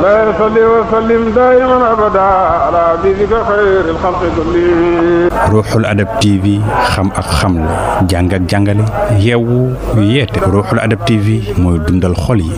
لا يصلي وسلم دائما أبدا على حبيبك خير الخلق كلهم. Ruuxul Adab TV xam ak xamle jàng ak jàngale yeewu yeete Ruuxul Adab TV mooy dundal xol yi.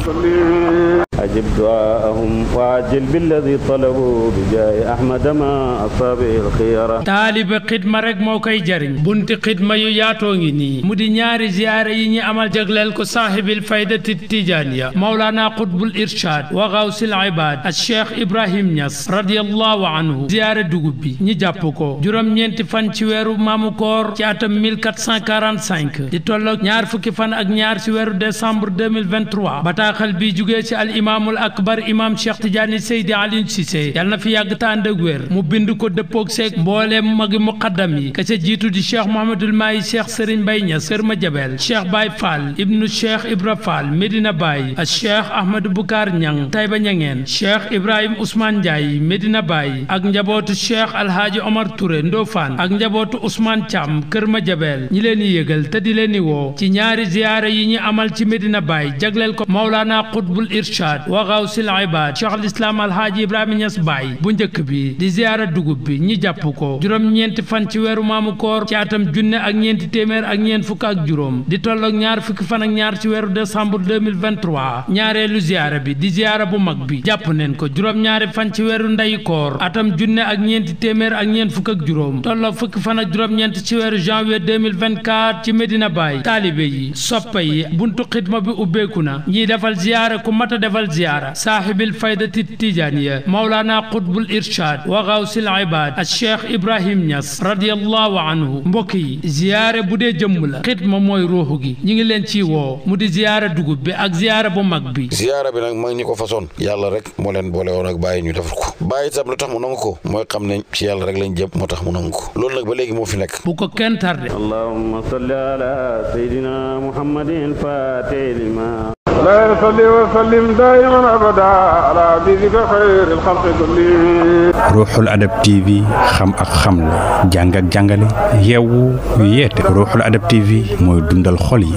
أجب دعاءهم وعجل بالذي طلبوا بجاه أحمد ما أصابه الخيرة. taalibe xidma rek moo koy jariñ bunti xidma yu yaatoo ngi nii mu di ñaari ziyaare yi ñi amal jagleel ko saaxibil faydati tijaaniya mawlaana qutbul irshad wa gawsil ibaad al cheikh Ibrahim Niass radiyallahu anhu ziyaare dugub bi ñi jàpp ko juróom-ñeenti fan ci weeru maamu koor ci atam 1445 di tolloog ñaar fukki fan ak ñaar ci weeru décembre 2023 bataaxal bi jugee ci al imaamul akbar imam Cheikh Tidiane Seydi Aliou Cissé yal na fi yàgg ta ànd ak wér mu bind ko dëppoog seeg mbooleem magi muqaddam yi ka ca jiitu di Cheikh Mouhamadoul Mahi Cheikh Serigne Mbaye Niass Kër Madiabel Cheikh Baye Fall ibnu Cheikh Ibra Fall Medina Baye ak Cheikh Ahmadou Boucar Niang Taïba Niangeen Cheikh Ibrahim Ousmane Ndiaye Medina Baye ak njabootu Cheikh Alhaaji Omar Touré Ndofane ak njabootu Ousmane Thiam Kër Madiabel ñi leen di yëgal te di leen di woo ci ñaari ziyaara yi ñu amal ci Medina Baye jagleel ko Mawlana Qutbul Irshad wa gawsil ibaad Cheikh al Islam Alhaaji Ibrahima Niass Baye bu njëkk bi di ziyaara dugub bi ñi jàpp ko juróom-ñeenti fan ci weeru maamu koor ci atam junne ak ñeenti téeméer ak ñeent fukk ak juróom di tolloog ñaar fukki fan ak ñaar ci weeru décembre 2023 ñaareelu ziyaara bi di ziyaara bu mag bi jàpp neen ko juróom-ñaari fan ci weeru ndeyu koor atam junne ak ñeenti téeméer ak ñeent fukk ak juróom tolloog fukki fan ak juróom-ñeent ci weeru janvier 2024 ci Medina Baye taalibe yi soppa yi buntu xidma bi ubbeeku na ñiy defal ziyaara ku mat a defal ziyaara saaxibil faydati tijaaniya mawlaana qutbul irshad wa gawsil ibaad al cheikh Ibrahim Niass radiyallahu anhu mbokk yi ziyaare bu dee jëmm la xidma mooy ruuxu gi ñi ngi leen ciy woo mu di ziyaara dugub bi ak ziyaara bu mag bi. ziyaara bi nag mag ñi ko façon yàlla rek moo leen boole woon ak bàyyi ñu defar ko bàyyi itam lu tax mu nangu ko mooy xam ne ci yàlla rek lañ jëm moo tax mu nangu ko loolu nag ba léegi moo fi nekk. bu ko kenn tardé. allahumma salli ala sayyidina muhammadin fatih lima لا يصلي وسلم دائما أبدا على حبيبك خير الخلق كلهم. Ruuxul Adab TV xam ak xamle jàng ak jàngale yeewu yeete Ruuxul Adab TV mooy dundal xol yi.